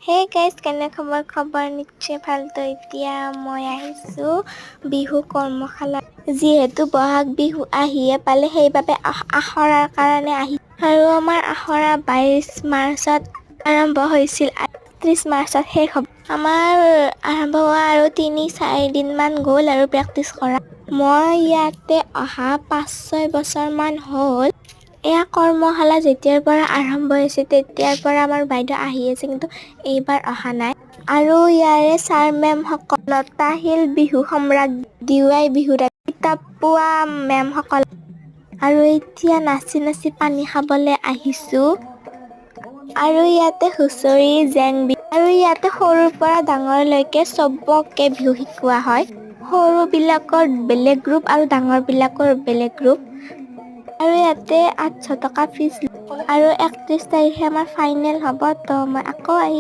Hey guys, কেনে খবৰ খবৰ? নিশ্চয় ভাল। তো এতিয়া মই আহিছোঁ বিহু কৰ্মশালা। যিহেতু বহাগ বিহু আহিয়ে পালে, সেইবাবে আখৰাৰ কাৰণে আহি আৰু আমাৰ আখৰা 22 মাৰ্চত আৰম্ভ হৈছিল, 30 মাৰ্চত শেষ হ'ব। আমাৰ আৰম্ভ হোৱা আৰু 3-4 দিনমান গ'ল আৰু প্ৰেক্টিচ কৰা। মই ইয়াতে অহা 5-6 বছৰমান হ'ল। এয়া কৰ্মশালা যেতিয়াৰ পৰা আৰম্ভ হৈছে, তেতিয়াৰ পৰা আমাৰ বাইদেউ আহি আছে, কিন্তু এইবাৰ অহা নাই। আৰু ইয়াৰে ছাৰ মেমসকল লতাশিল বিহু সম্ৰাট ডিৱাই বিহু কিতাপ পোৱা মেমসকল। আৰু এতিয়া নাচি নাচি পানী খাবলৈ আহিছোঁ। আৰু ইয়াতে হুঁচৰি, জেং বিহু আৰু ইয়াতে সৰুৰ পৰা ডাঙৰলৈকে চবকে বিহু শিকোৱা হয়। সৰুবিলাকৰ বেলেগ গ্ৰুপ আৰু ডাঙৰবিলাকৰ বেলেগ গ্ৰুপ। আৰু ইয়াতে 800 টকা ফিজ। আৰু 31 তাৰিখে আমাৰ ফাইনেল হ'ব। তো মই আকৌ আহি